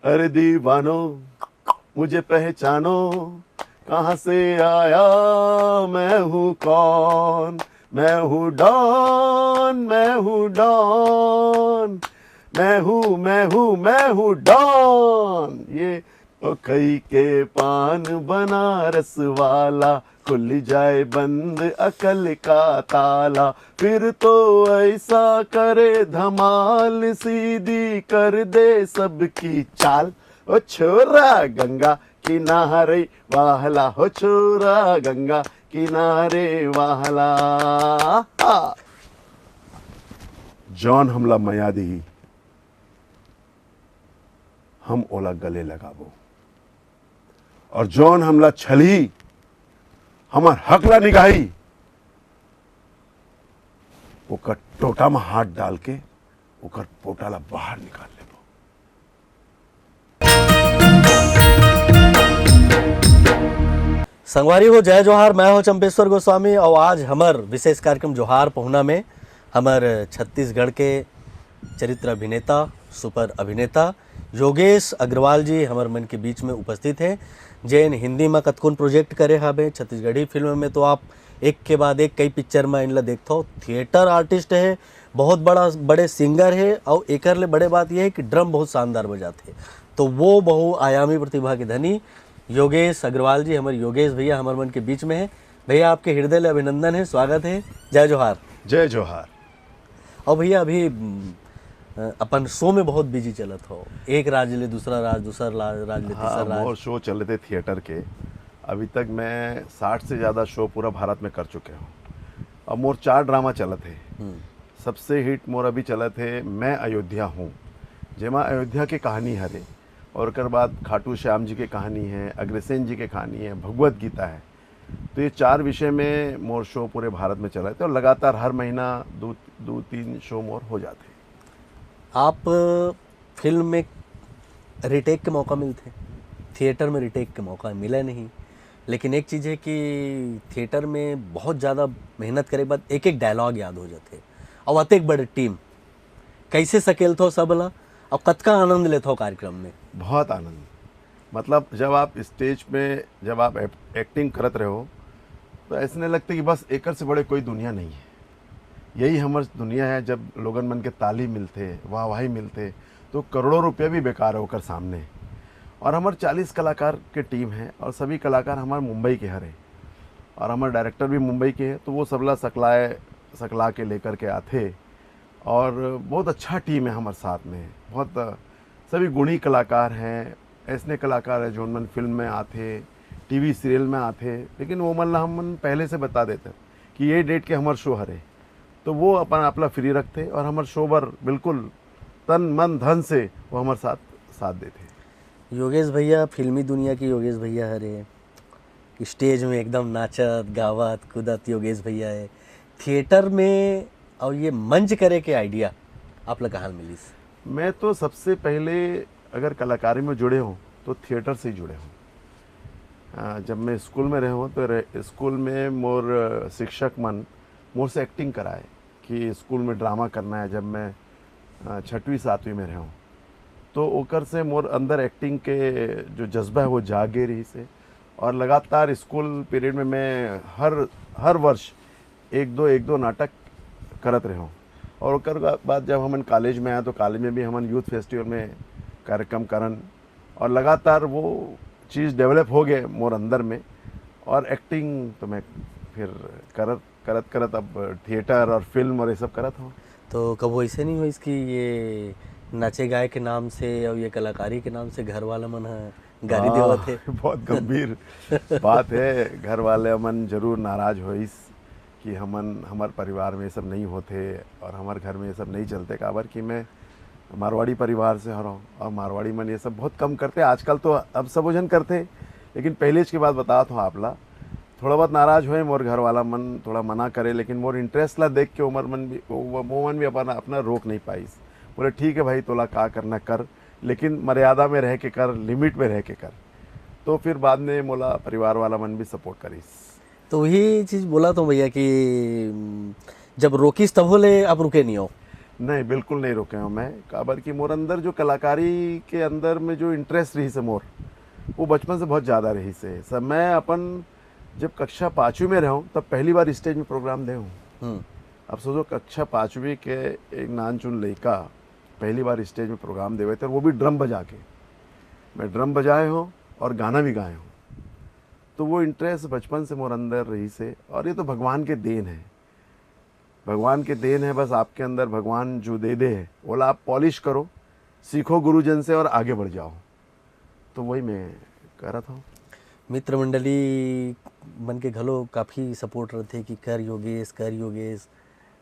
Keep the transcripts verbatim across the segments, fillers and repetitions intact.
अरे दीवानो, मुझे पहचानो, कहाँ से आया, मैं हूँ कौन? मैं हूँ डॉन, मैं हूँ डॉन, मैं हूँ, मैं हूँ, मैं हूँ डॉन। ये तो खई के पान बनारस वाला, खुल जाए बंद अकल का ताला, फिर तो ऐसा करे धमाल, सीधी कर दे सबकी चाल। ओ छोरा गंगा किनारे वाला, हो छोरा गंगा किनारे वाला। जौन हमला मया दिही, हम ओला गले लगाबो, और जौन हमला छलही, हमर हक ला निगाही, ओकर टोटा म हाथ डाल के ओकर पोटा ला बाहर निकाल लेबो। संगवारी हो, जय जोहार। मैं हो चंपेश्वर गोस्वामी और आज हमर विशेष कार्यक्रम जोहार पहुना में हमर छत्तीसगढ़ के चरित्र अभिनेता, सुपर अभिनेता योगेश अग्रवाल जी हमर मन के बीच में उपस्थित है, जेन हिंदी में कतकोन प्रोजेक्ट करे हवे। छत्तीसगढ़ी फिल्म में तो आप एक के बाद एक कई पिक्चर में इनला देखथो। थिएटर आर्टिस्ट है, बहुत बड़ा, बड़े सिंगर है और एकर ले बड़े बात यह है कि ड्रम बहुत शानदार बजाते हैं। तो वो बहुआयामी प्रतिभा के धनी योगेश अग्रवाल जी, हमारे योगेश भैया हमारे मन के बीच में है। भैया, आपके हृदय ले अभिनंदन है, स्वागत है। जय जोहार। जय जोहार। और भैया, अभी हम्म, अ, अपन शो में बहुत बिजी चलत हो, एक राज्य ले दूसरा राज्य, दूसरा ला- राज्य ले तीसरा हाँ, राज्य। मोर शो चले थे थिएटर के। अभी तक मैं साठ से ज़्यादा शो पूरा भारत में कर चुके हूँ। अब मोर चार ड्रामा चलत है। हम्म, सबसे हिट मोर अभी चलत है मैं अयोध्या हूँ, जेमा अयोध्या के कहानी हरे, और ओकर बाद खाटू श्याम जी के कहानी है, अग्रसेन जी के कहानी है, भगवत गीता है। तो ये चार विषय में मोर शो पूरे भारत में चलत है और लगातार हर महीना दो दो तीन शो मोर हो जाते हैं। आप फिल्म में रिटेक के मौका मिलते, थिएटर में रिटेक के मौका मिला नहीं, लेकिन एक चीज़ है कि थिएटर में बहुत ज़्यादा मेहनत करे के बाद एक एक डायलॉग याद हो जाते और अतेक बड़े टीम कैसे सकेलथो सब ला और कतका आनंद लेथो कार्यक्रम में। बहुत आनंद। मतलब, जब आप स्टेज पे, जब आप एक्टिंग करत रहे हो, तो ऐसे नहीं लगते कि बस एकर से बड़े कोई दुनिया नहीं है। यही हमर दुनिया है। जब लोगन मन के ताली मिलते, वाहवाही मिलते, तो करोड़ों रुपया भी बेकार है ओकर सामने। और हमर चालीस कलाकार के टीम है और सभी कलाकार हमारे मुंबई के हरे, और हमारे डायरेक्टर भी मुंबई के हैं। तो वो सबला सकलाए, सकला के लेकर के आते, और बहुत अच्छा टीम है हमारे साथ में। बहुत सभी गुणी कलाकार हैं, ऐसने कलाकार हैं जो मन फिल्म में आते, टीवी सीरियल में आते, लेकिन वो मन ला हम मन पहले से बता देते कि ये डेट के हमार शो हरे, तो वो अपन आपला फ्री रखते और हमार शो बर बिल्कुल तन मन धन से वो हमारे साथ साथ देते। योगेश भैया फिल्मी दुनिया के योगेश भैया हरे कि स्टेज में एकदम नाचत गावत कूदत योगेश भैया है। थिएटर में और ये मंच करे के आइडिया आप ला कहाँ मिलिस? मैं तो सबसे पहले अगर कलाकारी में जुड़े हूँ तो थिएटर से ही जुड़े हूँ। अ, जब मैं स्कूल में रहे हूँ तो रे- स्कूल में मोर शिक्षक मन मोर से एक्टिंग कराए कि स्कूल में ड्रामा करना है। जब मैं अ, छठवीं सातवीं में रहे हूँ तो ओकर से मोर अंदर एक्टिंग के जो जज्बा है वो जागे रही से, और लगातार स्कूल पीरियड में मैं हर हर वर्ष एक दो एक दो नाटक करत रहे हूँ। और ओकर बाद जब हमन कॉलेज में आए तो कॉलेज में भी हमन यूथ फेस्टिवल में कार्यक्रम करन, और लगातार वो चीज़ डेवलप हो गए मोर अंदर में। और एक्टिंग तो मैं फिर करत करत करत अब थिएटर और फिल्म और ये सब करत हूँ। तो कबो ऐसे नहीं होइस कि ये नाचे गाए के नाम से और ये कलाकारी के नाम से घर वाला मन ह गारी हाँ, देवत है? बहुत गंभीर बात है। घर वाले मन जरूर नाराज होइस कि हमन, हमार परिवार में ये सब नहीं होते और हमार घर में ये सब नहीं चलते, काबर कि मैं मारवाड़ी परिवार से हरव और मारवाड़ी मन ये सब बहुत कम करते। आजकल तो अब सब जन करते, लेकिन पहले की बात बतात हूँ आप ला, थोड़ा बहुत नाराज हुए मोर घर वाला मन, थोड़ा मना करे, लेकिन मोर इंटरेस्ट ला देख के ओमर मन भी, वो वो मन भी अपन अपना रोक नहीं पाइस। बोले, ठीक है भाई, तोला का करना कर, लेकिन मर्यादा में रह के कर, लिमिट में रह के कर। तो फिर बाद में मोला परिवार वाला मन भी सपोर्ट करिस। तो वही चीज़ बोला तो भैया कि हम्म, जब रोकिस तभो ले आप रुके नहीं हो। नहीं, बिल्कुल नहीं रोके हूँ मैं, काबर कि मोर अंदर जो कलाकारी के अंदर में जो इंटरेस्ट रहिस हे मोर, वो बचपन से बहुत ज़्यादा रहिस हे। सब मैं अपन जब कक्षा पाँचवीं में रहूँ, तब पहली बार स्टेज में प्रोग्राम दे हूँ। हम्म। अब सोचो, कक्षा पाँचवीं के एक नानचुन लड़का पहली बार स्टेज में प्रोग्राम देवे थे, और वो भी ड्रम बजा के। मैं ड्रम बजाए हूँ और गाना भी गाए हूँ। तो वो इंटरेस्ट बचपन से मोर अंदर रहिस हे, और ये तो भगवान के देन है। भगवान के देन है, बस आपके अंदर भगवान जो दे दे है, ओला आप पॉलिश करो, सीखो गुरुजन से और आगे बढ़ जाओ। तो वही मैं करत हूँ। मित्र मंडली मन के घलो काफी सपोर्ट रहथे कि कर योगेश, कर योगेश,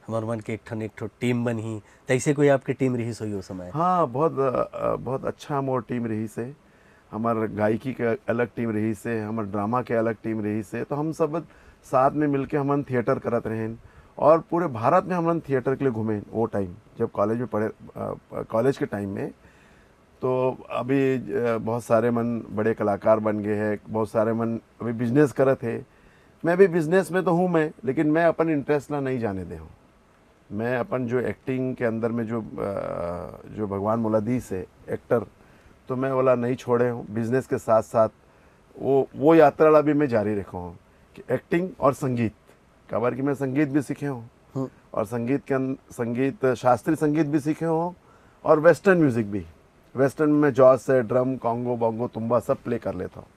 हमर मन के एक ठन, एक ठो टीम बनही। तैसे कोई आपके टीम रहिस होही ओ समय? हाँ, बहुत अ, बहुत अच्छा मोर टीम रहिस हे। हमर गायकी के अलग टीम रहिस हे, हमर ड्रामा के अलग टीम रहिस हे। तो हम सब साथ में मिलके हमन थिएटर करत रहेन, और पूरे भारत में हमन थिएटर के लिए घूमेन। वो टाइम जब कॉलेज में पढ़े, अ, कॉलेज के टाइम में, तो अभी अ, बहुत सारे मन बड़े कलाकार बन गए हैं, बहुत सारे मन अभी बिजनेस करत हे। मैं भी बिजनेस में तो हूँ मैं, लेकिन मैं अपन इंटरेस्ट ला नहीं जाने दे हूँ। मैं अपन जो एक्टिंग के अंदर में जो अ, जो भगवान मोला दीस हे एक्टर, तो मैं ओला नहीं छोड़े हूँ। बिजनेस के साथ साथ वो वो यात्रा ला भी मैं जारी रखा हूँ कि एक्टिंग और संगीत, काबर कि मैं संगीत भी सीखे हूँ। हम्म। और संगीत के अन, संगीत, शास्त्रीय संगीत भी सीखे हूँ और वेस्टर्न म्यूजिक भी। वेस्टर्न में जॉज से ड्रम, कॉन्गो बॉन्गो, तुम्बा सब प्ले कर लेता हूँ।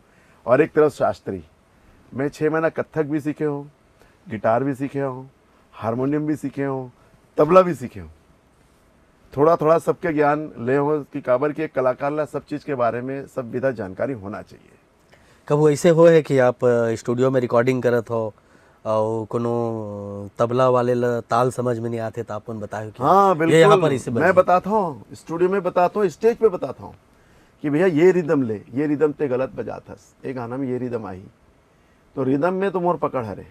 और एक तरफ शास्त्रीय, मैं छः महीना कत्थक भी सीखे हूँ, गिटार भी सीखे हूँ, हारमोनियम भी सीखे हूँ, तबला भी सीखे हूँ। थोड़ा थोड़ा सबके ज्ञान ले हो कि काबर कि एक कलाकार ला सब चीज़ के बारे में, सब विधा जानकारी होना चाहिए। कभू ऐसे होए हे कि आप अ, स्टूडियो में रिकॉर्डिंग करत हो और कोनो तबला वाले ला ताल समझ में नहीं आथे, तो आप मन बताए हो कि हाँ, ये यहाँ बिल्कुल। पर इसे मैं बजे। बताता हूँ, स्टूडियो में बताता हूँ, स्टेज पे बताता हूँ कि भैया, ये रिदम ले, ये रिदम ते गलत बजाथस, ये गाना में ये रिदम आही। तो रिदम में तो मोर पकड़ हरे।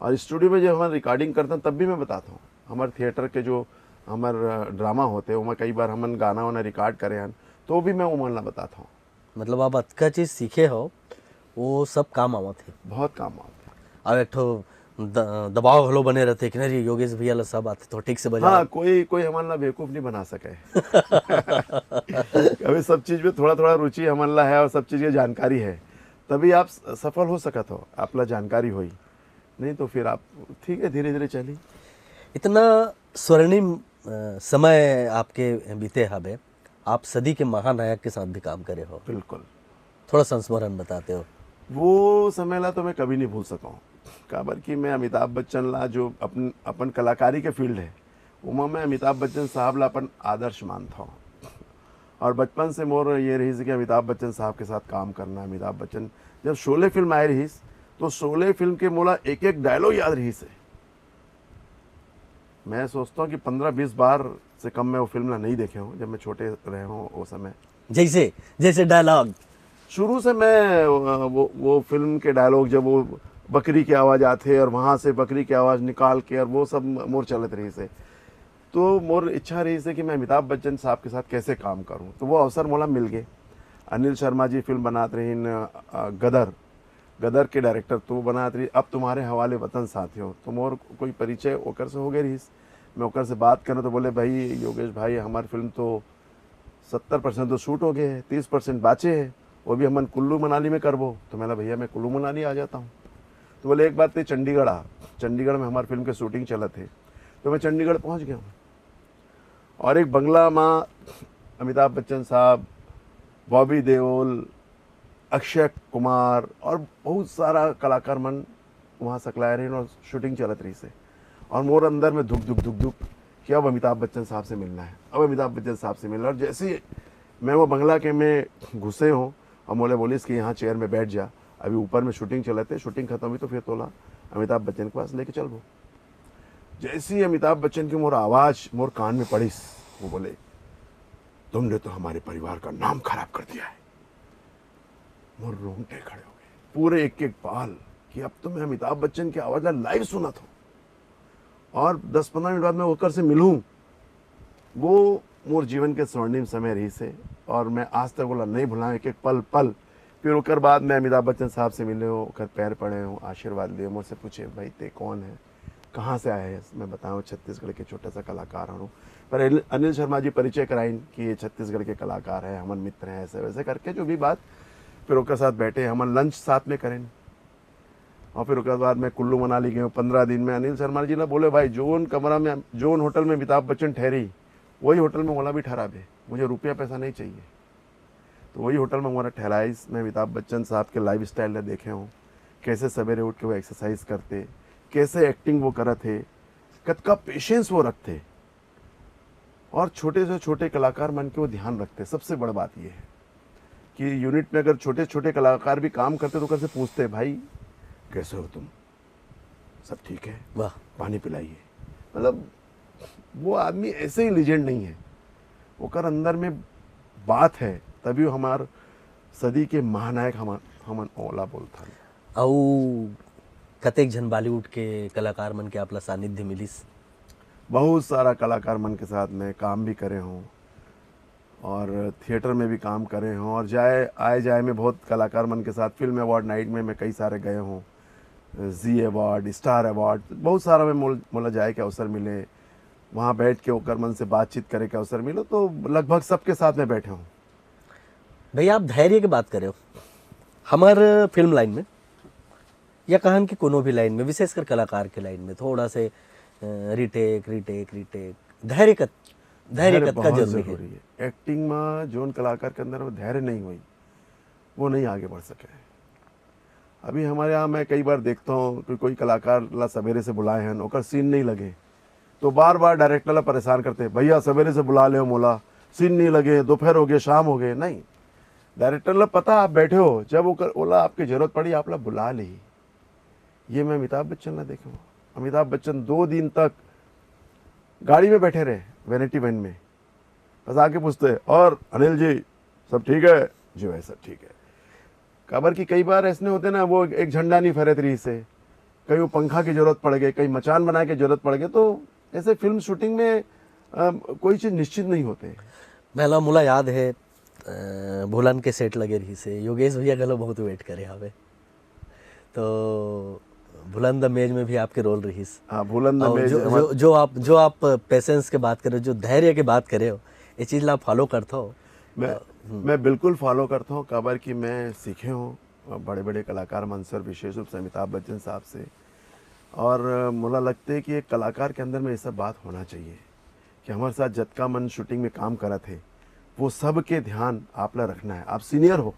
और स्टूडियो में जब हम रिकॉर्डिंग करते हैं, तब भी मैं बताता हूँ। हमारे थिएटर के जो हमारे ड्रामा होते हैं, मैं कई बार हमन गाना वाना रिकॉर्ड करे हैं, तो भी मैं उमन ला बताता हूँ। मतलब आप अतका चीज सीखे हो, वो सब काम आवत हे। बहुत काम आवत हे। अब एक ठो द, दबाव घलो बने रहते कि नहीं, योगेश भैया ला सब आथे, तो ठीक से बजा। हाँ, कोई कोई हमन ला बेवकूफ नहीं बना सके। अभी सब चीज में थोड़ा थोड़ा रुचि हमन ला है और सब चीज के जानकारी है, तभी आप स- सफल हो सकत हो, आप ला जानकारी होई। नहीं तो फिर आप, ठीक है, धीरे धीरे चली। इतना स्वर्णिम अ, समय आपके बीते हवे, आप सदी के महानायक के साथ भी काम करे हो। बिल्कुल। थोड़ा संस्मरण बताते हो। वो समय ला तो मैं कभी नहीं भूल सकूँ, काबर कि मैं अमिताभ बच्चन ला, जो अपन अपन कलाकारी के फील्ड है, ओमा मैं अमिताभ बच्चन साहब ला अपन आदर्श मानता हूँ। और बचपन से मोर ये रहिस कि अमिताभ बच्चन साहब के साथ काम करना। अमिताभ बच्चन, जब शोले फिल्म आए रहिस, तो शोले फिल्म के मोला एक एक डायलॉग याद रहिस हे। मैं सोचता हूँ कि पंद्रह बीस बार से कम मैं वो फिल्म ला नहीं देखे हूँ, जब मैं छोटे रहे हूँ वो समय। जैसे जैसे डायलॉग। शुरू से मैं अ, वो वो फिल्म के डायलॉग, जब वो बकरी की आवाज़ आते और वहाँ से बकरी की आवाज़ निकाल के, और वो सब मोर चलत रहिस हे। तो मोर इच्छा रहिस हे कि मैं अमिताभ बच्चन साहब के साथ कैसे काम करूँ, तो वो अवसर मोला मिल गए। अनिल शर्मा जी फिल्म बनात रहिन, अ, गदर, गदर के डायरेक्टर तो वो बनात रही, अब तुम्हारे हवाले वतन साथियों, तो मोर कोई परिचय ओकर से हो गए रहिस। मैं ओकर से बात करूँ तो बोले, भाई योगेश भाई, हमारी फिल्म तो सत्तर परसेंट तो शूट हो गए हैं, तीस परसेंट बाचे हैं, वो भी हमन कुल्लू मनाली में करबो। तो मैं बोला, भैया, मैं कुल्लू मनाली आ जाता हूँ। तो बोले, एक बार ते चंडीगढ़ आ, चंडीगढ़ में हमारी फिल्म के शूटिंग चलत हे। तो मैं चंडीगढ़ पहुँच गया हूँ। और एक बंगला में अमिताभ बच्चन साहब, बॉबी देओल, अक्षय कुमार और बहुत सारा कलाकार मन वहाँ सकलाए रहिन और शूटिंग चलत रहिस हे। और मोर अंदर में धुक धुक धुक धुक कि अब अमिताभ बच्चन साहब से मिलना है, अब अमिताभ बच्चन साहब से मिलना है। और जैसे ही मैं वो बंगला के में घुसे हूँ और मोले बोलिस कि यहाँ चेयर में बैठ जा, अभी ऊपर में शूटिंग चलत हे, शूटिंग खत्म हुई तो फिर तोला अमिताभ बच्चन के पास लेके चलबो। जैसे ही अमिताभ बच्चन की मोर आवाज़ मोर कान में पड़िस, वो बोले, तुमने तो हमारे परिवार का नाम खराब कर दिया है। मोर रोंगटे खड़े हो गए, पूरे एक एक बाल, कि अब तो मैं अमिताभ बच्चन की आवाज़ ला लाइव सुनत हूँ और दस पंद्रह मिनट बाद मैं ओकर से मिलूँ। वो मोर जीवन के स्वर्णिम समय रहिस हे और मैं आज तक ओला नहीं भुलाऊँ, एक एक पल पल। फिर ओकर बाद मैं अमिताभ बच्चन साहब से मिले हूँ, ओकर पैर पड़े हूँ, आशीर्वाद लिए, मोर से पूछे, भाई ते कौन है, कहाँ से आए हैं, मैं बताऊँ, छत्तीसगढ़ के छोटा सा कलाकार हूँ। पर अनिल, अनिल शर्मा जी परिचय कराइन कि ये छत्तीसगढ़ के कलाकार हैं, हमन मित्र हैं, ऐसे वैसे करके जो भी बात, फिर ओकर साथ बैठे, हमन लंच साथ में करेन। और फिर ओकर बाद मैं कुल्लू मनाली गए हूँ पंद्रह दिन में। अनिल शर्मा जी ने बोले, "भाई, जोन कमरा में, जोन होटल में अमिताभ बच्चन ठहरी, वही होटल में मोला भी ठहराबे, मुझे रुपया पैसा नहीं चाहिए।" तो वही होटल में मोला ठहराइस। मैं अमिताभ बच्चन साहब के लाइफस्टाइल ला देखे हूँ, कैसे सवेरे उठ के वो एक्सरसाइज करते, कैसे एक्टिंग वो करत हे, कतका पेशेंस वो रखते, और छोटे से छोटे कलाकार मन के वो ध्यान रखते। सबसे बड़ बात ये है कि यूनिट में अगर छोटे छोटे कलाकार भी काम करते तो ओकर से पूछते, "भाई, कैसे हो तुम? सब ठीक है? वाह। पानी पिलाइए।" मतलब, वो आदमी ऐसे ही लीजेंड नहीं है, ओकर अंदर में बात है, तभी वो हमार सदी के महानायक हम, हमन ओला बोलथन। अउ कतेक झन बॉलीवुड के कलाकार मन के आप ला सानिध्य मिलिस? बहुत सारा कलाकार मन के साथ मैं काम भी करे हूँ और थिएटर में भी काम करे हूँ, और जाए आए जाए में बहुत कलाकार मन के साथ फिल्म अवार्ड नाइट में मैं कई सारे गए हूँ, जी अवार्ड, स्टार अवार्ड, बहुत सारा में मोल, मोला जाए के अवसर मिले, वहाँ बैठ के ओकर मन से बातचीत करे के अवसर मिले, तो लगभग सबके साथ में बैठे हूँ। भैया, आप धैर्य के बात करे हो, हमार फिल्म लाइन में या कहन कि कोनो भी लाइन में, विशेषकर कलाकार के लाइन में, थोड़ा से रिटेक रिटेक रिटेक, धैर्य का धैर्य कतका बहुत जरूरी है? जरूरी है। एक्टिंग में जोन कलाकार के अंदर में धैर्य नहीं होई, वो नहीं आगे बढ़ सके। अभी हमारे यहाँ मैं कई बार देखता हूँ कि कोई कलाकार ला सवेरे से बुलाए हैं, ओकर सीन नहीं लगे, तो बार बार डायरेक्टर ला परेशान करते, "भैया, सवेरे से बुला ले मोला, सीन नहीं लगे, दोपहर हो गए, शाम हो गए।" नहीं, डायरेक्टर ला पता आप बैठे हो, जब ओकर ओला आपके जरूरत पड़ी, आप ला बुला ली। ये मैं अमिताभ बच्चन ला देखे हूँ। अमिताभ बच्चन दो दिन तक गाड़ी में बैठे रहे, वैनिटी वैन में, बस आके पूछते, "और अनिल जी, सब ठीक है?" "जी भाई, सब ठीक है।" काबर कि कई बार ऐसने होते ना, वो एक झंडा नहीं फहरत रहिसे, कहीं वो पंखा की जरूरत पड़ गई, कहीं मचान बनाए के जरूरत पड़ गई, तो ऐसे फिल्म शूटिंग में अम, कोई चीज निश्चित नहीं होते। पहला मोला याद है, अ, भूलन के सेट लगे रहिसे, योगेश भैया घलो बहुत वेट करे हवे, तो भूलन द मेज में भी आपके रोल रहिस। हाँ, भूलन द और मेज जो, हमारे जो, जो आप जो आप पेशेंस के बात करे हो, जो धैर्य के बात करे हो, ये चीज ला आप फॉलो करते हो? मैं मैं बिल्कुल फॉलो करता हूँ, काबर कि मैं सीखे हूँ बड़े बड़े कलाकार मन से, और विशेष रूप से अमिताभ बच्चन साहब से। और मोला लगते है कि एक कलाकार के अंदर में ये सब बात होना चाहिए कि हमारे साथ जतका मन शूटिंग में काम करत है, वो सब के ध्यान आप ला रखना है। आप सीनियर हो,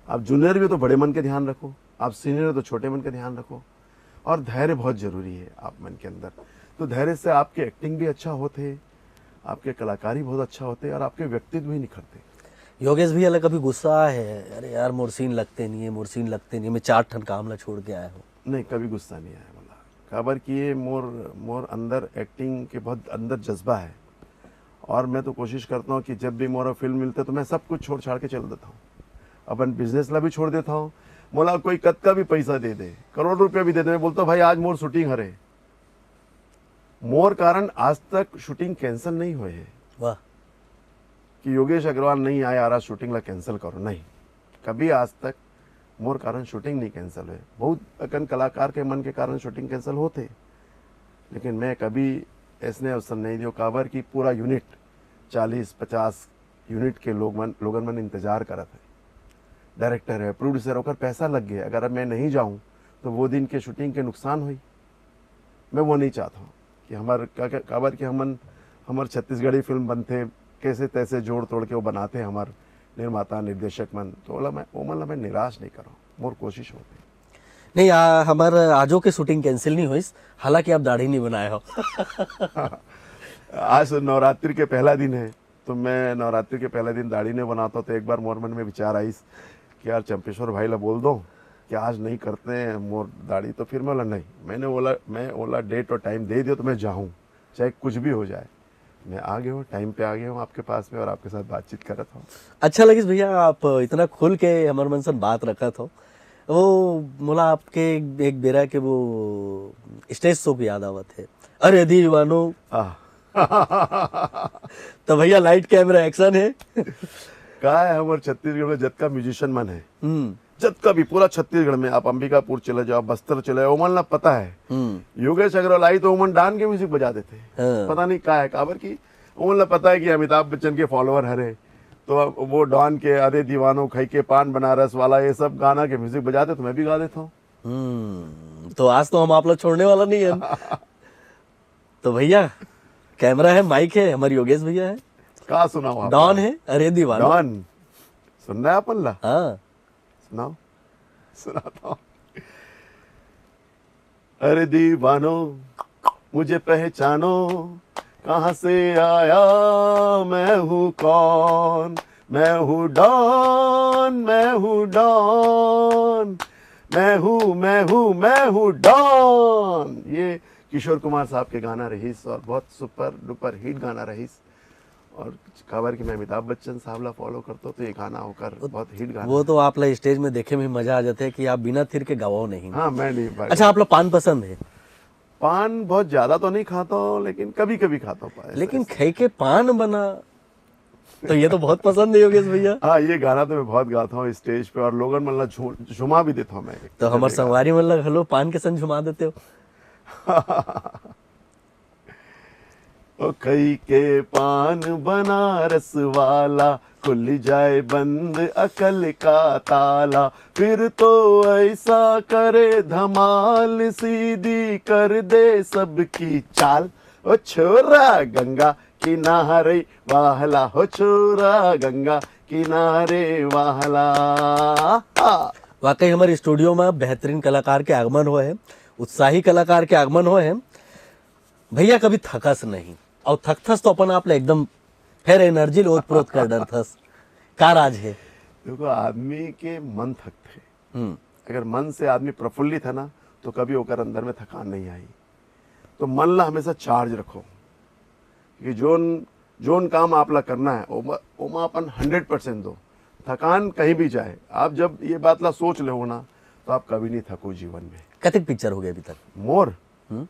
आप जूनियर भी हो तो बड़े मन के ध्यान रखो, आप सीनियर हो तो छोटे मन के ध्यान रखो। और धैर्य बहुत जरूरी है आप मन के अंदर। तो धैर्य से आपके एक्टिंग भी अच्छा होते, आपके कलाकारी बहुत अच्छा होते और आपके व्यक्तित्व भी निखरते। योगेश भैया ला कभी गुस्सा आए है, "अरे यार, मोर सीन लगते नहीं है, मोर सीन लगते नहीं है, मैं चार ठन काम ला छोड़ के आया हूँ"? नहीं, कभी गुस्सा नहीं आया मोला, काबर कि ये मोर मोर अंदर एक्टिंग के बहुत अंदर जज्बा है। और मैं तो कोशिश करता हूँ कि जब भी मोर फिल्म मिलते तो मैं सब कुछ छोड़ छाड़ के चल देता हूँ, अपन बिजनेस ला भी छोड़ देता हूँ। मोला कोई कतका भी पैसा दे दे, करोड़ रुपया भी दे दे, मैं बोलता हूँ, "भाई, आज मोर शूटिंग हरे।" मोर कारण आज तक शूटिंग कैंसिल नहीं हुए है वाह। कि योगेश अग्रवाल नहीं आए, यार, आज शूटिंग ला कैंसिल करो, नहीं, कभी आज तक मोर कारण शूटिंग नहीं कैंसिल हुए। बहुत अकन कलाकार के मन के कारण शूटिंग कैंसिल होते, लेकिन मैं कभी ऐसने अवसर नहीं दियो, काबर कि पूरा यूनिट, चालीस पचास यूनिट के लोग मन, लोगन मन इंतजार करत है। डायरेक्टर है, प्रोड्यूसर, ओकर पैसा लग गए, अगर मैं नहीं जाऊँ तो वो दिन के शूटिंग के नुकसान हुई। मैं वो नहीं चाहता हूँ कि हमार का, का, काबर कि हमन, हमार छत्तीसगढ़ी फिल्म बनते, कैसे तैसे जोड़ तोड़ के वो बनाते हमार निर्माता निर्देशक मन, तो ओला मैं, ओमन ला मैं निराश नहीं करूँ, मोर कोशिश होते। नहीं, आ, हमार आजो के शूटिंग कैंसिल नहीं होइस, हालांकि आप दाढ़ी नहीं बनाए हो। आज तो नवरात्रि के पहला दिन है, तो मैं नवरात्रि के पहले दिन दाढ़ी नहीं बनाता, तो एक बार मोर मन में विचार आइस कि यार, चंपेश्वर भाई ला बोल दो कि आज नहीं करते हैं मोर दाढ़ी। तो फिर मैं बोला, "नहीं।" मैंने ओला मैं ओला डेट और टाइम दे दिया, तो मैं जाऊँ, चाहे कुछ भी हो जाए। मैं आ गया हूँ, टाइम पे आ गया हूँ आपके पास में और आपके साथ बातचीत कर रहा था। अच्छा लगिस भैया, आप इतना खुल के हमारे मन से बात रखत हो। वो मोला आपके एक बेरा के वो स्टेज शो की याद आवत है, "अरे दीवानो।" आह। तो भैया, लाइट कैमरा एक्शन है। का है, हमारे छत्तीसगढ़ में जतका म्यूजिशियन मन है, हम्म। जतका भी पूरा छत्तीसगढ़ में, आप अंबिकापुर चले जाओ, बस्तर चले जाओ, ओमन ला पता है। हम्म। योगेश अग्रवाल आई तो ओमन डॉन के म्यूजिक बजा देथे। हाँ। पता नहीं का है, काबर कि ओमन ला पता है कि अमिताभ बच्चन के फॉलोअर हरे, तो अब वो डॉन के अरे दीवानो खई के पान बनारस वाला, ये सब गाना के म्यूजिक बजाते तो मैं भी गा देता हूँ। हम्म, तो आज तो हम आप लोग छोड़ने वाला नहीं है। तो भैया, कैमरा है, माइक है, हमारे योगेश भैया है, का सुनाओ आप? डॉन है, अरे दीवाना। डॉन सुनना है अपन ला? हाँ। सुनाओ, सुनाता हूँ। अरे दीवानो, मुझे पहचानो, कहाँ से आया मैं हूँ कौन? मैं हूँ डॉन, मैं हूँ डॉन, मैं हूँ, मैं हूँ, मैं हूँ डॉन। ये किशोर कुमार साहब के गाना रहीस और बहुत सुपर डुपर हिट गाना रहीस। और काबर कि मैं अमिताभ बच्चन साहब ला फॉलो करता हूँ, तो ये गाना होकर बहुत हिट गाना वो है। तो आप ला स्टेज में देखे में मजा आ जाते हैं कि आप बिना थिर के गवाओ नहीं। हाँ, मैं नहीं भाई। अच्छा, आप लोग पान पसंद है? पान बहुत ज्यादा तो नहीं खाता हूँ, लेकिन कभी कभी खाता हूँ। ऐसे- लेकिन खई के पान बना, तो ये तो बहुत पसंद है योगेश भैया। हाँ, ये गाना तो मैं बहुत गाता हूँ स्टेज पे, और लोगन मन ला झू- झुमा भी देता हूँ मैं। तो हमार संगवारी मन ला घलो पान के संग झुमा देते हो। ओ खई के पान बनारस वाला, खुल जाए बंद अकल का ताला, फिर तो ऐसा करे धमाल, सीधी कर दे सबकी चाल। ओ छोरा गंगा किनारे वाला, हो छोरा गंगा किनारे वाला। हा। वाकई हमारे स्टूडियो में बेहतरीन कलाकार के आगमन होए है, उत्साही कलाकार के आगमन होए है। भैया कभी थकस नहीं, और थकथस तो अपन आप ले एकदम फिर एनर्जी ले ओत प्रोत कर डरथस। का राज है? देखो, आदमी के मन थकथे। हम्म। अगर मन से आदमी प्रफुल्लित है ना, तो कभी ओकर अंदर में थकान नहीं आई। तो मन ला हमेशा चार्ज रखो, कि जोन जोन काम आप ला करना है, ओमा ओमा अपन हंड्रेड परसेंट दो। थकान कहीं भी जाए, आप जब ये बात ला सोच लेहो ना, तो आप कभी नहीं थको जीवन में। कतेक पिक्चर हो गए अभी तक? मोर हम्म?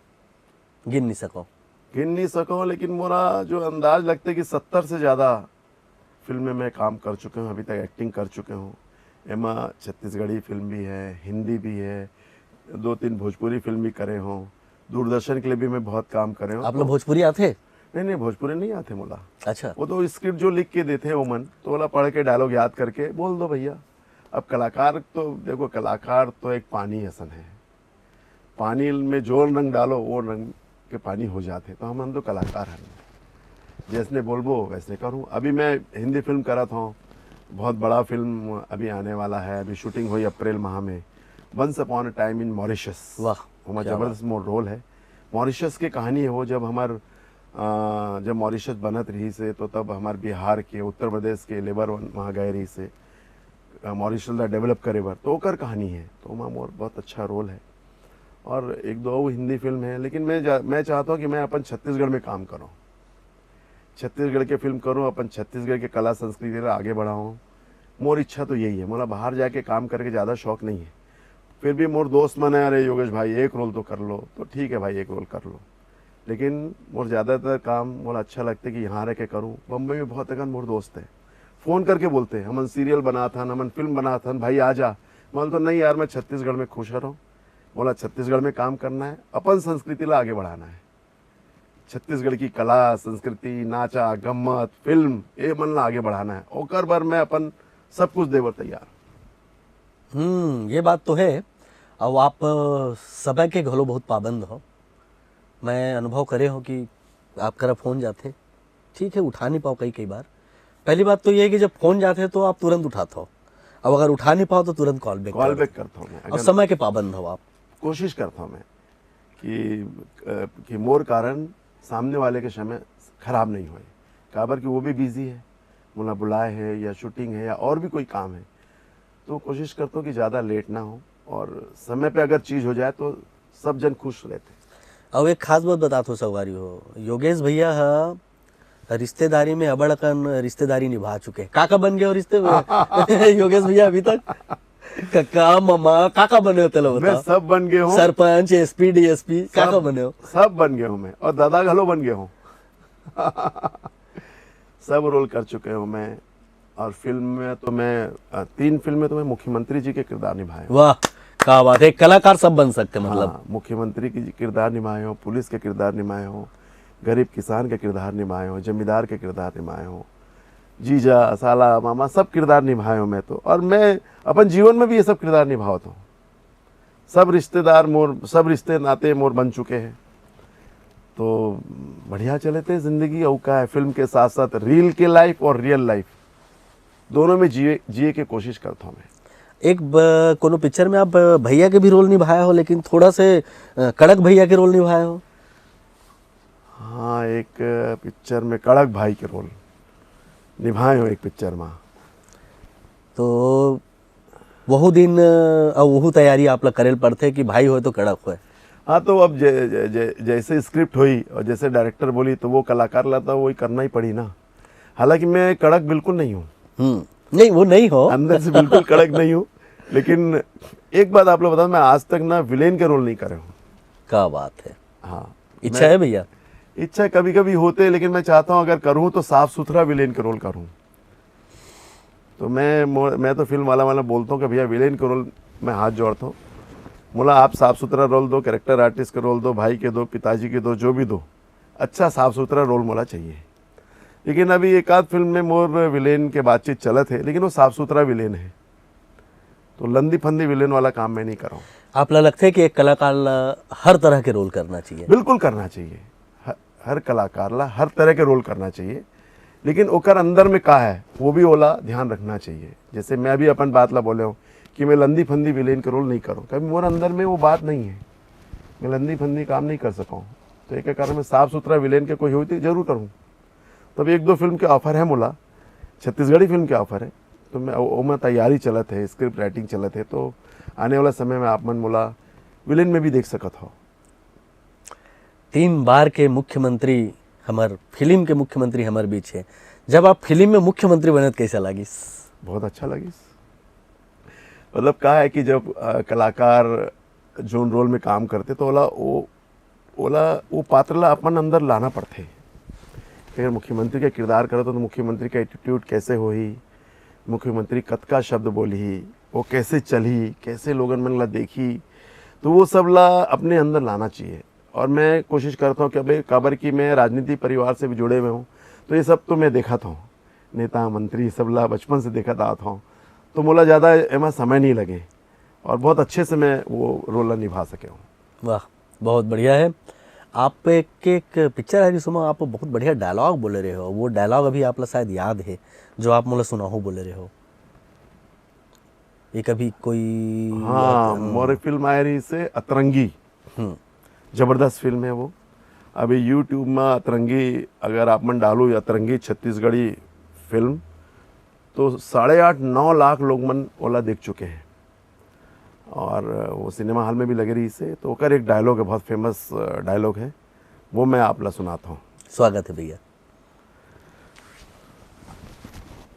गिन नहीं सको? गिन नहीं सको, लेकिन मोरा जो अंदाज लगते कि सत्तर से ज्यादा फिल्म में मैं काम कर चुके हूँ, अभी तक एक्टिंग कर चुके हूँ। एमा छत्तीसगढ़ी फिल्म भी है, हिंदी भी है, दो तीन भोजपुरी फिल्म भी करे हूँ, दूरदर्शन के लिए भी मैं बहुत काम करे हूँ। आप लोग भोजपुरी आथे? नहीं, नहीं, भोजपुरी नहीं आथे मोला। अच्छा। वो तो स्क्रिप्ट जो लिख के देते हैं ओमन, तो ओला पढ़ के डायलॉग याद करके बोल दो भैया। अब कलाकार तो देखो, कलाकार तो एक पानी असन है, पानी में जो रंग डालो वो रंग के पानी हो जाते। तो हम हम तो कलाकार हैं, जैसने बोलबो वैसने करूँ। अभी मैं हिंदी फिल्म करा था, बहुत बड़ा फिल्म अभी आने वाला है, अभी शूटिंग हुई अप्रैल माह में, Once Upon a Time in Mauritius। वाह, हमारा क्या जबरदस्त मोर रोल है। मॉरिशस के कहानी है वो, जब हमार अ, जब मॉरिशस बनत रही से, तो तब हमार बिहार के, उत्तर प्रदेश के लेबर वहाँ गए रही से, अ, मॉरिशस ला डेवलप करे बर, तो ओकर कहानी है। तो वहाँ मोर बहुत अच्छा रोल है। और एक दो और हिंदी फिल्म है, लेकिन मैं जा- मैं चाहता हूँ कि मैं अपन छत्तीसगढ़ में काम करूँ, छत्तीसगढ़ के फिल्म करूँ, अपन छत्तीसगढ़ के कला संस्कृति ला आगे बढ़ाऊँ। मोर इच्छा तो यही है। मोला बाहर जाके काम करके ज़्यादा शौक नहीं है। फिर भी मोर दोस्त मन है, "अरे योगेश भाई, एक रोल तो कर लो।" तो ठीक है भाई, एक रोल कर लो, लेकिन मोर ज़्यादातर काम मोला अच्छा लगता है कि यहाँ रह के करूँ। बम्बई में बहुत अकन मोर दोस्त है, फोन करके बोलते हैं, "हमन सीरियल बनाथन, हमन फिल्म बनाथन, भाई आ जा।" मैं बोलता, "नहीं यार, मैं छत्तीसगढ़ में खुश रहूँ, मोला छत्तीसगढ़ में काम करना है, अपन संस्कृति ला आगे बढ़ाना है, छत्तीसगढ़ की कला संस्कृति, नाचा गम्मत, फिल्म, ये मन ला आगे बढ़ाना है, ओकर बर मैं अपन सब कुछ देबर तैयार।" हम्म, ये बात तो है। अब आप अ, समय के घलो बहुत पाबंद हो। मैं अनुभव करे हो कि आप करा फोन जाथे, ठीक है, उठा नहीं पाओ कई कई बार। पहली बात तो ये है कि जब फोन जाथे तो आप तुरंत उठाते हो, अब अगर उठा नहीं पाओ तो तुरंत कॉल बैक कॉल बैक करता हूँ मैं। अब समय के पाबंद हो आप। कोशिश करता हूँ मैं कि अ, कि मोर कारण सामने वाले के समय खराब नहीं होए, काबर कि वो भी बिजी है, मोला बुलाए है या शूटिंग है या और भी कोई काम है, तो कोशिश करता हूँ कि ज़्यादा लेट ना हो और समय पे अगर चीज़ हो जाए तो सब जन खुश रहते हैं। अब एक खास बात बतात हो संगवारी हो, योगेश भैया ह रिश्तेदारी में अबड़ अकन रिश्तेदारी निभा चुके हैं। काका बन गए हो रिश्ते में योगेश भैया अभी तक? कक्का, ममा, काका बने हो तेला मैं बता। सब बन गए हूँ। सरपंच, एसपी, डीएसपी, काका सब- बने हो? सब बन गए हूँ मैं, और दादा घलो बन गए हूँ। सब रोल कर चुके हूँ मैं। और फिल्म में तो मैं अ, तीन फिल्म में तो मैं मुख्यमंत्री जी के किरदार निभाए हूँ। वाह, क्या बात है, कलाकार सब बन सकते हैं, मतलब। हाँ, मुख्यमंत्री की किरदार निभाए हूँ, पुलिस के किरदार निभाए हूँ, गरीब किसान के किरदार निभाए हूँ, जमींदार के किरदार निभाए हूँ, जीजा, साला, मामा, सब किरदार निभाए हूँ मैं तो। और मैं अपन जीवन में भी ये सब किरदार निभावत हूँ। सब रिश्तेदार मोर, सब रिश्ते नाते मोर बन चुके हैं। तो बढ़िया चले थे जिंदगी। और का है, फिल्म के साथ साथ रील के लाइफ और रियल लाइफ दोनों में जिए जिए के कोशिश करता हूँ मैं। एक ब, कोनो पिक्चर में आप अ, भैया के भी रोल निभाए हो, लेकिन थोड़ा से अ, कड़क भैया के रोल निभाए हो। हाँ, एक पिक्चर में कड़क भाई के रोल निभाए हो, एक पिक्चर में। तो वहू दिन अ, और वहू तैयारी आप ला करेल पड़थे कि भाई होय तो कड़क होय। हाँ, तो अब जै, जै, जै, जैसे स्क्रिप्ट हुई और जैसे डायरेक्टर बोली, तो वो कलाकार ला तो वही करना ही पड़ी ना। हालांकि मैं कड़क बिल्कुल नहीं हूँ, हम्म, नहीं, वो नहीं हो। अंदर से बिल्कुल कड़क नहीं हूँ। लेकिन एक बात आप लोग बताओ, मैं आज तक ना विलेन के रोल नहीं करे हूँ। क्या बात है, हाँ, इच्छा है भैया? इच्छा कभी कभी होते हैं, लेकिन मैं चाहता हूँ अगर करूँ तो साफ सुथरा विलेन के रोल करूँ। तो मैं मो- मैं तो फिल्म वाला वाला बोलता हूँ कि भैया, विलेन के रोल मैं हाथ जोड़ता हूँ। मोला आप साफ सुथरा रोल दो, कैरेक्टर आर्टिस्ट के रोल दो, भाई के दो, पिताजी के दो, जो भी दो, अच्छा साफ सुथरा रोल मोला चाहिए। लेकिन अभी एक आध फिल्म में मोर विलेन के बातचीत चलत है, लेकिन वो साफ सुथरा विलेन है। तो लंदी फंदी विलेन वाला काम मैं नहीं कर रहा हूँ। आप ला लगथे कि एक कलाकार ला हर तरह के रोल करना चाहिए? बिल्कुल करना चाहिए, ह- हर कलाकार ला हर तरह के रोल करना चाहिए, लेकिन ओकर अंदर में का है, वो भी ओला ध्यान रखना चाहिए। जैसे मैं भी अपन बात ला बोले हूँ कि मैं लंदी फंदी विलेन के रोल नहीं करूँ, कभी मोर अंदर में वो बात नहीं है, मैं लंदी फंदी काम नहीं कर सका हूँ। तो एक कारण मैं साफ सुथरा विलेन के कोई होती जरूर करूँ। तब एक दो फिल्म के ऑफर है मोला, छत्तीसगढ़ी फिल्म के ऑफर है, तो मैं ओमा तैयारी चलत है, स्क्रिप्ट राइटिंग चलत है, तो आने वाला समय में आप मन मोला विलेन में भी देख सकत हो। तीन बार के मुख्यमंत्री हमर, फिल्म के मुख्यमंत्री हमर बीच है। जब आप फिल्म में मुख्यमंत्री बने तो कैसा लागिस? बहुत अच्छा लगिस। मतलब का है कि जब अ, कलाकार जोन रोल में काम करते, तो ओला वो ओला वो पात्र ला अपन अंदर लाना पड़थे। अगर मुख्यमंत्री का किरदार करत हो तो मुख्यमंत्री का एटीट्यूड कैसे होही, मुख्यमंत्री कतका शब्द बोलही, वो कैसे चलही, कैसे लोगन मन ला देखही, तो वो सब ला अपने अंदर लाना चाहिए। और मैं कोशिश करता हूँ कि अबे काबर कि मैं राजनीति परिवार से भी जुड़े हुए हूँ, तो ये सब तो मैं देखत हूँ, नेता मंत्री सब ला बचपन से देखत आवत हूँ, तो मोला ज़्यादा एमा समय नहीं लगे और बहुत अच्छे से मैं वो रोल ला निभा सके हूँ। वाह, बहुत बढ़िया है। आप एक एक पिक्चर है जिसमें आप बहुत बढ़िया डायलॉग बोले रहे हो, वो डायलॉग अभी आप ला शायद याद है, जो आप मोला सुनाहू बोले रहे हो। ये कभी कोई हाँ, मोर फिल्म आए रही से अतरंगी, हम्म। जबरदस्त फिल्म है वो। अभी यूट्यूब में अतरंगी अगर आप मन डालो, अतरंगी छत्तीसगढ़ी फिल्म, तो साढ़े आठ नौ लाख लोग मन ओला देख चुके हैं। और वो सिनेमा हॉल में भी लगे रही से, तो ओकर एक डायलॉग है, बहुत फेमस डायलॉग है, वो मैं आप ला सुनाता हूँ। स्वागत है भैया।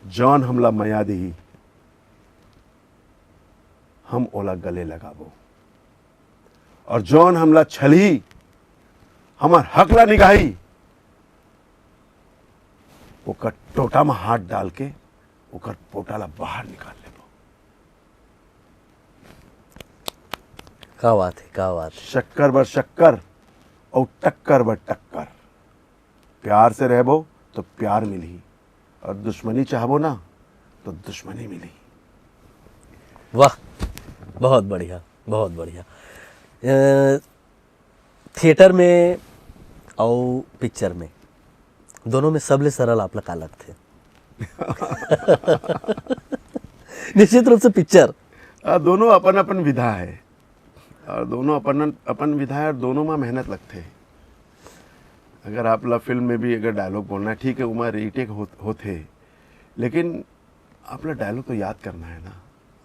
जौन हमला मया दिही, हम ओला गले लगाबो, और जौन हमला छलही, हमर हक ला निगाही, ओकर टोटा में हाथ डाल के ओकर पोटा ला बाहर निकाल लेबो। क्या बात है, क्या बात है। शक्कर बर शक्कर और टक्कर बर टक्कर। प्यार से रहबो तो प्यार मिलही, और दुश्मनी चाहबो ना तो दुश्मनी मिलही। वाह, बहुत बढ़िया, बहुत बढ़िया। अ, थिएटर में और पिक्चर में, दोनों में सबले सरल आप ला का लगथे? निश्चित रूप से पिक्चर। आ, दोनों अपन अपन विधा है, और दोनों अपन अपन विधा है, और दोनों में मेहनत लगथे। अगर आप ला फिल्म में भी अगर डायलॉग बोलना है, ठीक है, उमा रीटेक हो, होथे, लेकिन आप ला डायलॉग तो याद करना है ना,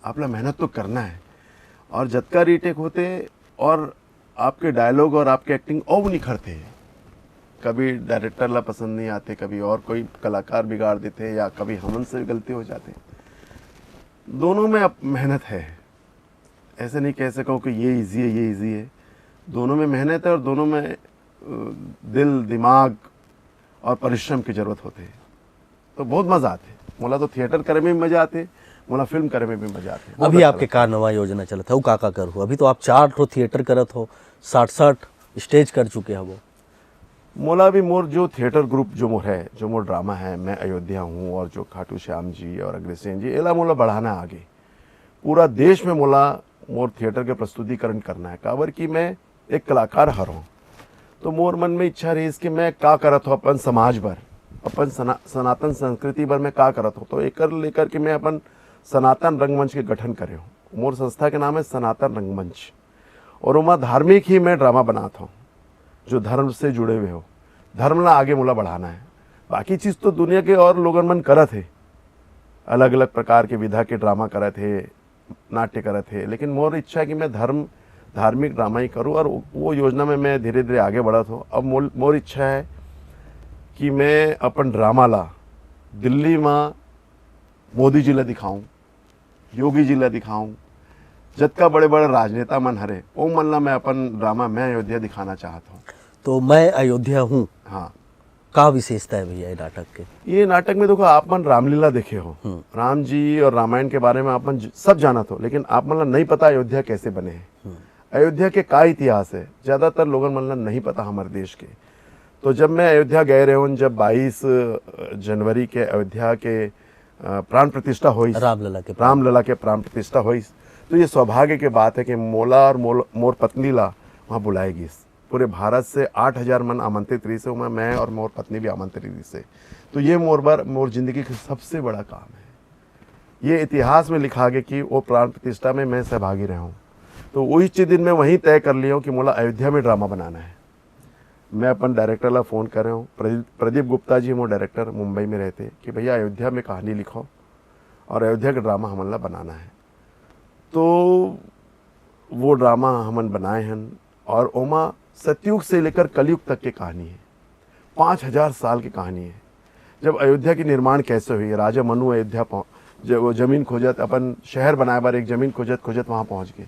आप ला मेहनत तो करना है। और जतका रीटेक होथे और आपके डायलॉग और आपके एक्टिंग और निखरथे। कभी डायरेक्टर ला पसंद नहीं आते, कभी और कोई कलाकार बिगाड़ देते, या कभी हमन से गलती हो जाते। दोनों में अब मेहनत है, ऐसे नहीं कह सकूँ कि ये इजी है, ये इजी है। दोनों में मेहनत है और दोनों में अ, दिल, दिमाग और परिश्रम की जरूरत होती है, तो बहुत मजा आते हैं। मोला तो थिएटर करे में भी मजा आथे, मोला फिल्म करे में भी मजा आथे। बहुत अभी अच्छा आपके का नवा योजना चलत हे, अउ का का करहू? अभी तो आप चार ठो थिएटर करत हो, साठ साठ स्टेज कर चुके हवो। मोला भी मोर जो थिएटर ग्रुप जो मोर है, जो मोर ड्रामा है, मैं अयोध्या हूँ और जो खाटू श्याम जी और अग्रसेन जी, एला मोला बढ़ाना है आगे। पूरा देश में मोला मोर थिएटर के प्रस्तुतिकरण करना है, काबर कि मैं एक कलाकार हर हूँ। तो मोर मन में इच्छा रहिस कि मैं का करत हूँ अपन समाज बर, अपन सना-, सनातन संस्कृति बर मैं का करत हूँ। तो एकर लेकर के मैं अपन सनातन रंगमंच के गठन करे हूँ। मोर संस्था के नाम है सनातन रंगमंच, और ओमा धार्मिक ही मैं ड्रामा बनात हूँ, जो धर्म से जुड़े हुए हो। धर्म ला आगे मोला बढ़ाना है। बाकी चीज़ तो दुनिया के और लोगन मन करत हे, अलग अलग प्रकार के विधा के ड्रामा करत हे, नाट्य करत हे, लेकिन मोर इच्छा है कि मैं धर्म, धार्मिक ड्रामा ही करूँ, और वो योजना में मैं धीरे धीरे आगे बढ़त हूँ। अब मोर मोर इच्छा है कि मैं अपन ड्रामा ला दिल्ली में मोदी जी ला दिखाऊं, योगी जी ला दिखाऊं, जतका बड़े बड़े राजनेता मन हरे, ओ मन ला मैं अपन ड्रामा मैं अयोध्या दिखाना चाहत हूँ। तो मैं अयोध्या हूँ, हाँ, का विशेषता है भैया ये नाटक के? ये नाटक में देखो, आप मन रामलीला देखे हो, राम जी और रामायण के बारे में आप मन ज- सब जानत हो, लेकिन आप मन ला नहीं पता अयोध्या कैसे बने है, अयोध्या के का इतिहास है, ज़्यादातर लोगन मन ला नहीं पता हमारे देश के। तो जब मैं अयोध्या गए रहे हूँ, जब बाईस जनवरी के अयोध्या के अ, प्राण प्रतिष्ठा होइस, रामलला के रामलला के प्राण प्रतिष्ठा होइस, तो ये सौभाग्य के बात है कि मोला और मोल, मोर पत्नी ला वहाँ बुलाए गिस। पूरे भारत से आठ हजार मन आमंत्रित रहिस हे, ओमा मैं और मोर पत्नी भी आमंत्रित रहिस हे। तो ये मोर बर मोर जिंदगी के सबसे बड़ा काम है। ये इतिहास में लिखा गे कि वो प्राण प्रतिष्ठा में मैं सहभागी रहे हूँ। तो उसी दिन मैं वहीं तय कर लिया हूँ कि मोला अयोध्या में ड्रामा बनाना है। मैं अपन डायरेक्टर ला फ़ोन करे हूँ, प्रदीप, प्रदीप गुप्ता जी मोर डायरेक्टर मुंबई में रहते, कि भैया अयोध्या में कहानी लिखो और अयोध्या के ड्रामा हमन ला बनाना है। तो वो ड्रामा हमन बनाए हन और ओमा सतयुग से लेकर कलयुग तक के कहानी है, पाँच हजार साल की कहानी है। जब अयोध्या के निर्माण कैसे हुई, राजा मनु अयोध्या पहुँ-, जब वो जमीन खोजत, अपन शहर बनाए बर एक जमीन खोजत खोजत वहाँ पहुँच गए,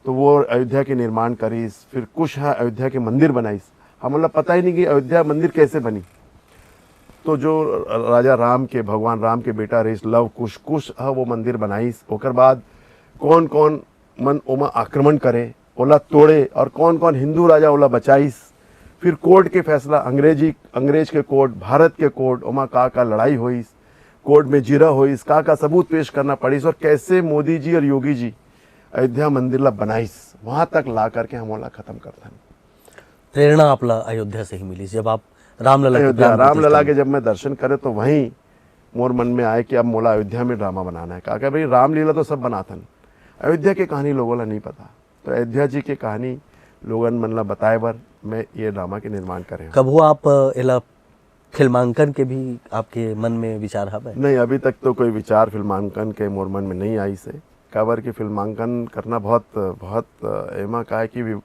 तो वो अयोध्या के निर्माण करिस, फिर कुश ह अयोध्या के मंदिर बनाइस। हमन ला पता ही नहीं कि अयोध्या मंदिर कैसे बनी। तो जो राजा राम के, भगवान राम के बेटा रहिस लव कुश, कुश ह वो मंदिर बनाइस। ओकर बाद कौन कौन मन ओमा आक्रमण करे, ओला तोड़े, और कौन कौन हिंदू राजा ओला बचाइस। फिर कोर्ट के फैसला, अंग्रेजी, अंग्रेज के कोर्ट, भारत के कोर्ट, ओमा का का लड़ाई होइस, कोर्ट में जिरा होइस, का का सबूत पेश करना पड़िस, और कैसे मोदी जी और योगी जी अयोध्या मंदिर ला बनाइस, वहाँ तक ला करके हम ओला खत्म करथन। प्रेरणा आपला अयोध्या से ही मिली, जब आप रामलला के अयोध्या प्राण रामलला प्रतिष्ठा के जब मैं दर्शन करे, तो वहीं मोर मन में आए कि अब मोला अयोध्या में ड्रामा बनाना है। काका भाई, रामलीला तो सब बनाथन, अयोध्या के कहानी लोगों ला नहीं पता, तो अयोध्या जी के कहानी लोगन मन ला बताए बर मैं ये ड्रामा के निर्माण करे हूँ। कभू आप, अ, एला फिल्मांकन के भी आपके मन में विचार हवे? नहीं, अभी तक तो कोई विचार फिल्मांकन के मोर मन में नहीं आइस हे, काबर कि फिल्मांकन करना बहुत, बहुत, अ, एमा का है कि भी-,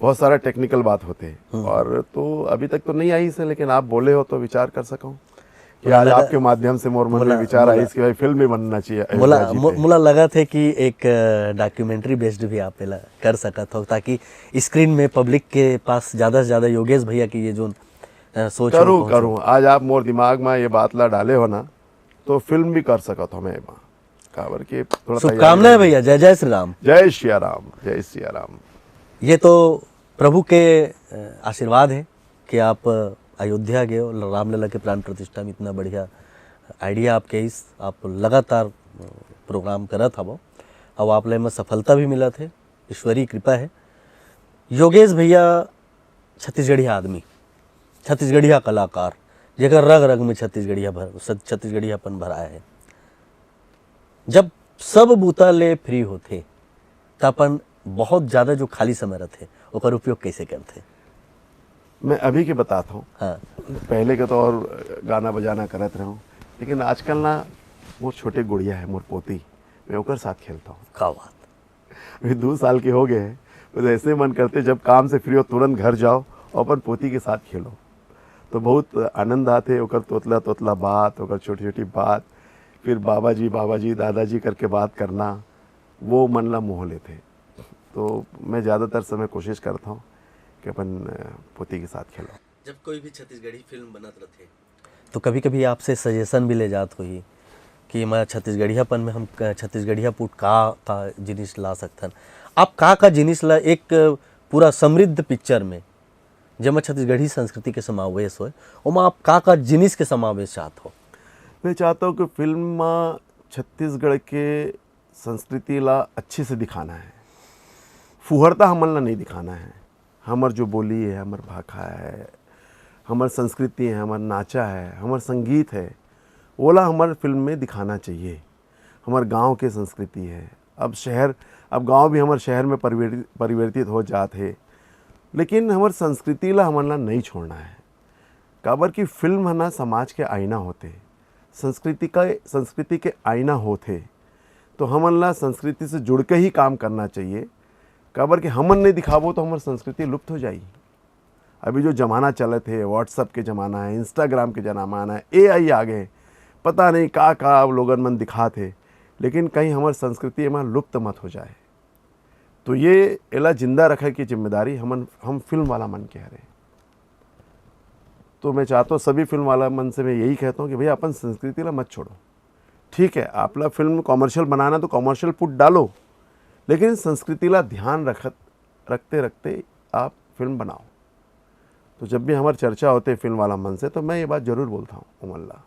बहुत सारा टेक्निकल बात होते हैं, और तो अभी तक तो नहीं आइस हे, लेकिन आप बोले हो तो विचार कर सकूँ कि मुला आज लगा- आपके माध्यम से मोर मन में मुला- विचार मुला- आइस कि भाई फिल्म भी बनना चाहिए अयोध्या मोला जी मो- पे। मोला लगत हे कि एक, अ, डॉक्यूमेंट्री बेस्ड भी आप एला कर सकत हो, ताकि स्क्रीन में पब्लिक के पास ज्यादा से ज्यादा योगेश भैया की ये जो, अ, सोच हो करूँ पहुंचे। करूँ, आज आप मोर दिमाग में ये बात ला डाले हो ना, तो फिल्म भी कर सकत हो मैं एमा, काबर के थोड़ा शुभकामनाएं तैयारी भैया, जय जय श्री राम। जय सिया राम, जय सिया राम। ये तो प्रभु के, अ, आशीर्वाद है कि आप, अ, अयोध्या गए हो, रामलला के प्राण प्रतिष्ठा में इतना बढ़िया आइडिया आपके, इस आप लगातार, अ, प्रोग्राम करत हवो, अब आप ले में सफलता भी मिलत है, ईश्वरीय कृपा है। योगेश भैया छत्तीसगढ़िया आदमी, छत्तीसगढ़िया कलाकार, जेकर रग रग में छत्तीसगढ़िया भर, छत्तीसगढ़ियापन भराए है। जब सब बूता ले फ्री होथे, त अपन बहुत ज्यादा जो खाली समय रथे, ओकर उपयोग कैसे करथे? मैं अभी के बताता हूँ। हाँ। पहले के तो और गाना बजाना करत रहूँ, लेकिन आजकल ना मोर छोटे गुड़िया है, मोर पोती, मैं ओकर साथ खेलता हूँ। का बात। अभी दो साल के हो गए हैं, बस ऐसे मन करते जब काम से फ्री हो तुरंत घर जाओ और अपन पोती के साथ खेलो, तो बहुत आनंद आते। ओकर तोतला तोतला बात, ओकर छोटी छोटी बात, फिर बाबा जी, बाबा जी, दादाजी करके बात करना, वो मन ला मोह लेते। तो मैं ज़्यादातर समय कोशिश करता हूँ कि अपन, अ, पोती के साथ खेलो। जब कोई भी छत्तीसगढ़ी फिल्म बनत रथे, तो कभी-कभी आपसे सजेशन भी ले जात होही कि मैं छत्तीसगढ़ियापन में हम क-, छत्तीसगढ़िया पुट का, का जिनिस ला सकथन। आप का, का जिनिस ला एक पूरा समृद्ध पिक्चर में, जेमा छत्तीसगढ़ी संस्कृति के समावेश होय, ओमा आप का, का जिनिस के समावेश चाहत हो? मैं चाहता हूँ कि फिल्म म छत्तीसगढ़ के संस्कृति ला अच्छे से दिखाना है। फुहरता हमन ला नहीं दिखाना है। हमर जो बोली है, हमर भाखा है, हमर संस्कृति है, हमर नाचा है, हमर संगीत है, ओला हमर फिल्म में दिखाना चाहिए। हमर गांव के संस्कृति है। अब शहर, अब गांव भी हमर शहर में परिवर्ति-, परिवर्तित हो जात हे, लेकिन हमर संस्कृति ला हमन ला नहीं छोड़ना है। काबर कि फिल्म ह ना समाज के आईना होथे, संस्कृति का, संस्कृति के आईना होथे। तो हमन ला संस्कृति से जुड़ के ही काम करना चाहिए, काबर कि हमन नहीं दिखाबो तो हमर संस्कृति लुप्त हो जाई। अभी जो जमाना चलत हे, WhatsApp के जमाना है, Instagram के जमाना है, AI आ गए, पता नहीं का का अब लोगन मन दिखात हे, लेकिन कहीं हमर संस्कृति एमा लुप्त मत हो जाए। तो ये एला जिंदा रखे की जिम्मेदारी हमन, हम फिल्म वाला मन के हरे। तो मैं चाहता हूँ सभी फिल्म वाला मन से मैं यही कहता हूँ कि भैया अपन संस्कृति ला मत छोड़ो। ठीक है, आपला फिल्म कमर्शियल बनाना तो कमर्शियल पुट डालो, लेकिन संस्कृति ला ध्यान रखत, रखते रखते आप फिल्म बनाओ। तो जब भी हमारी चर्चा होते फिल्म वाला मन से तो मैं ये बात जरूर बोलता हूँ उमन ला।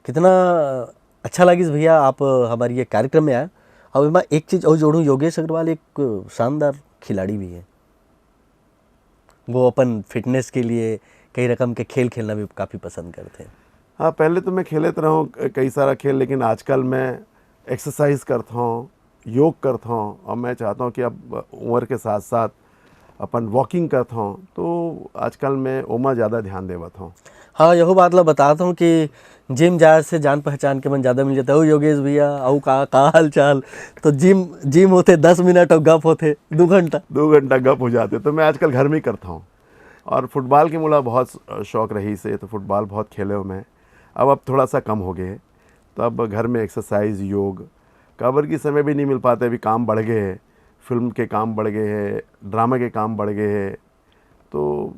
कितना अच्छा लगिस भैया, आप हमारी ये कार्यक्रम में आए। अब मैं एक चीज़ और जोड़ूँ, योगेश अग्रवाल एक शानदार खिलाड़ी भी है। वो अपन फिटनेस के लिए कई रकम के खेल खेलना भी काफ़ी पसंद करते हैं। हाँ, पहले तो मैं खेलत रहूँ क-, कई सारा खेल, लेकिन आजकल मैं एक्सरसाइज करता हूँ, योग करता हूँ, और मैं चाहता हूँ कि अब उम्र के साथ साथ अपन वॉकिंग करता हूँ, तो आजकल मैं ओमा ज़्यादा ध्यान देवत हूँ। हाँ, यहू बात ला बतात हूँ कि जिम जाए से जान पहचान के मन ज़्यादा मिल जाता है। "ओ योगेश भैया, अउ का, का हाल चाल?" तो जिम, जिम होते दस मिनट और गप होते दो घंटा। दो घंटा गप हो जाते, तो मैं आजकल घर में ही करता हूँ। और फुटबॉल के मोला बहुत शौक रहिस हे, तो फुटबॉल बहुत खेले हूँ मैं। अब, अब थोड़ा सा कम हो गए, तो अब घर में एक्सरसाइज, योग, काबर की समय भी नहीं मिल पाता, अभी काम बढ़ गए हे, फिल्म के काम बढ़ गए हे, ड्रामा के काम बढ़ गए हे, तो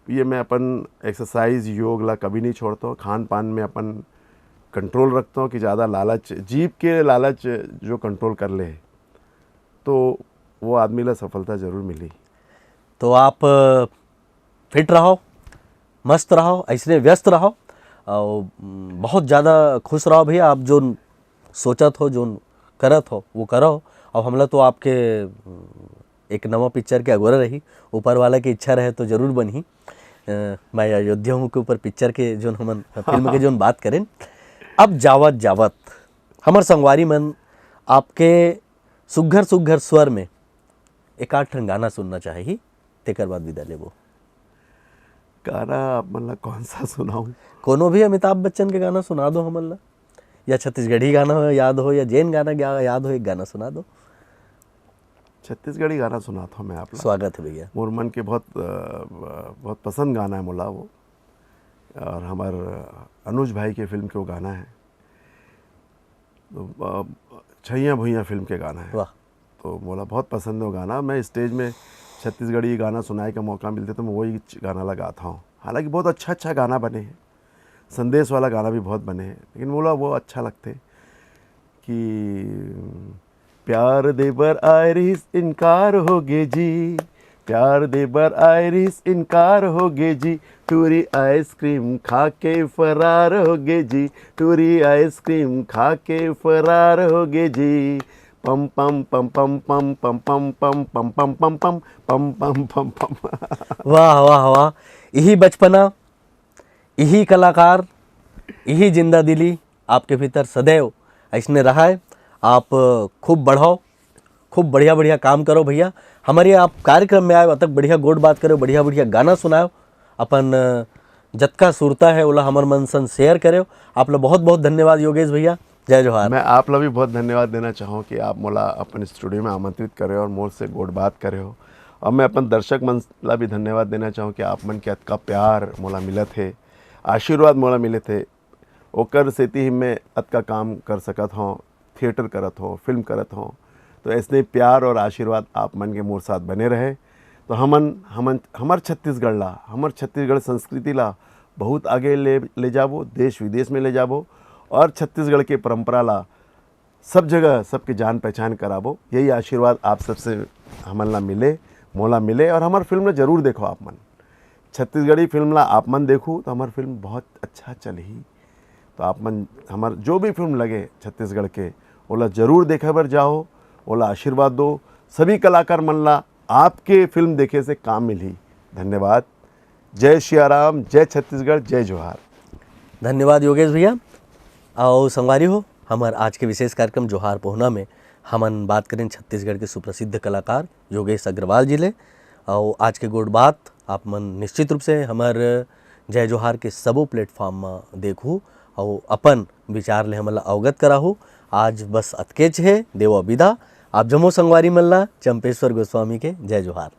ये मैं अपन एक्सरसाइज, योग ला कभी नहीं छोड़ता हूँ। खान पान में अपन कंट्रोल रखता हूँ कि ज़्यादा लालच, जीभ के लालच जो कंट्रोल कर ले, तो वो आदमी ला सफलता जरूर मिली। तो आप, अ, फिट रहो, मस्त रहो, ऐसने व्यस्त रहो और, उम, बहुत ज़्यादा खुश रहो भैया। आप जोन सोचत हो, जोन करत हो, वो करो। अब हमला तो आपके, उम, एक नवा पिक्चर के अगोरा रही, ऊपर वाला की इच्छा रहे तो जरूर बनही। अ, मैं अयोध्या हूँ के ऊपर पिक्चर के जोन हमन, फिल्म के जोन बात करें। अब जावत जावत हमर संगवारी मन आपके सुघर सुघर स्वर में एक आध ठन गाना सुनना चाही, तेकर बाद विदा लेबो। गाना आप मन ला कौन सा सुनाऊं? कोनो भी अमिताभ बच्चन के गाना सुना दो हमन ला, या छत्तीसगढ़ी गाना हो, याद हो, या जेन गाना या-, याद हो, एक गाना सुना दो। छत्तीसगढ़ी गाना सुनात हूँ मैं आप ला। स्वागत है भैया। मोर मन के बहुत, अ, बहुत पसंद गाना है मोला वो, और हमार अनुज भाई के फिल्म के वो गाना है, तो, अ, छैया भुइया फिल्म के गाना है। वाह। तो मोला बहुत पसंद है वो गाना। मैं स्टेज में छत्तीसगढ़ी गाना सुनाए का मौका मिलते तो मैं वही च-, गाना लगाता हूँ। हालांकि बहुत अच्छा अच्छा गाना बने हैं, संदेश वाला गाना भी बहुत बने हैं, लेकिन मोला वो अच्छा लगते कि प्यार दे बर आए रहिस इनकार हो गे जी, प्यार दे बर आए रहिस इनकार हो गे जी, टूरी आइसक्रीम खा के फरार हो गे जी, टूरी आइसक्रीम खा के फरार हो गे जी। पम पम पम पम पम पम पम पम पम पम पम पम पम पम पम पम। वाह, वाह, वाह। यही बचपना, यही कलाकार, यही जिंदा दिली आपके भीतर सदैव ऐसने रहा है। आप खूब बढ़ो, खूब बढ़िया-बढ़िया काम करो भैया। हमारे आप कार्यक्रम में आए, अतक बढ़िया गोठ बात करो, बढ़िया-बढ़िया गाना सुनाओ, अपन जतका सुरता है ओला हमर मन सन शेयर करो। आप ला बहुत-बहुत धन्यवाद योगेश भैया। जय जोहार। मैं आप ला भी बहुत धन्यवाद देना चाहूँ कि आप मोला अपन स्टूडियो में आमंत्रित करे और मोर से गोठ बात करे हो। और मैं अपन दर्शक मन ला भी धन्यवाद देना चाहूँ कि आप मन के अतका प्यार मोला मिलत हे, आशीर्वाद मोला मिलत हे, ओकर सेती ही मैं अतका काम कर सकत हौं, थिएटर करत हौं, फिल्म करत हौं। तो ऐसने प्यार और आशीर्वाद आप मन के मोर साथ बने रहे। तो हमन, हमन, हमर छत्तीसगढ़ ला, हमर छत्तीसगढ़ संस्कृति ला बहुत आगे ले ले जाबो, देश विदेश में ले जाबो और छत्तीसगढ़ के परंपरा ला सब जगह सबके जान पहचान कराबो। यही आशीर्वाद आप सबसे हमन ला मिले, मोला मिले और हमर फिल्म ला जरूर देखो आप मन। छत्तीसगढ़ी फिल्म ला आप मन देखू तो हमर फिल्म बहुत अच्छा चलही। तो आप मन हमर जो भी फिल्म लगे छत्तीसगढ़ के, ओला जरूर देखे बर जाओ, ओला आशीर्वाद दो। सभी कलाकार मन ला आपके फिल्म देखे से काम मिलही। धन्यवाद। जय सिया राम, जय छत्तीसगढ़, जय जोहार। धन्यवाद योगेश भैया। अउ संगवारी हो, हमर आज के विशेष कार्यक्रम जोहार पहुना में हमन बात करें छत्तीसगढ़ के सुप्रसिद्ध कलाकार योगेश अग्रवाल जी ले। अउ आज के गोठ बात आप मन निश्चित रूप से हमर जय जोहार के सबो प्लेटफॉर्म म देखहू अउ अपन विचार ले हमन ला अवगत कराहू। आज बस अतकेच हे, देवो विदा। आप जम्मो संगवारी मन ला चंपेश्वर गोस्वामी के जय जोहार।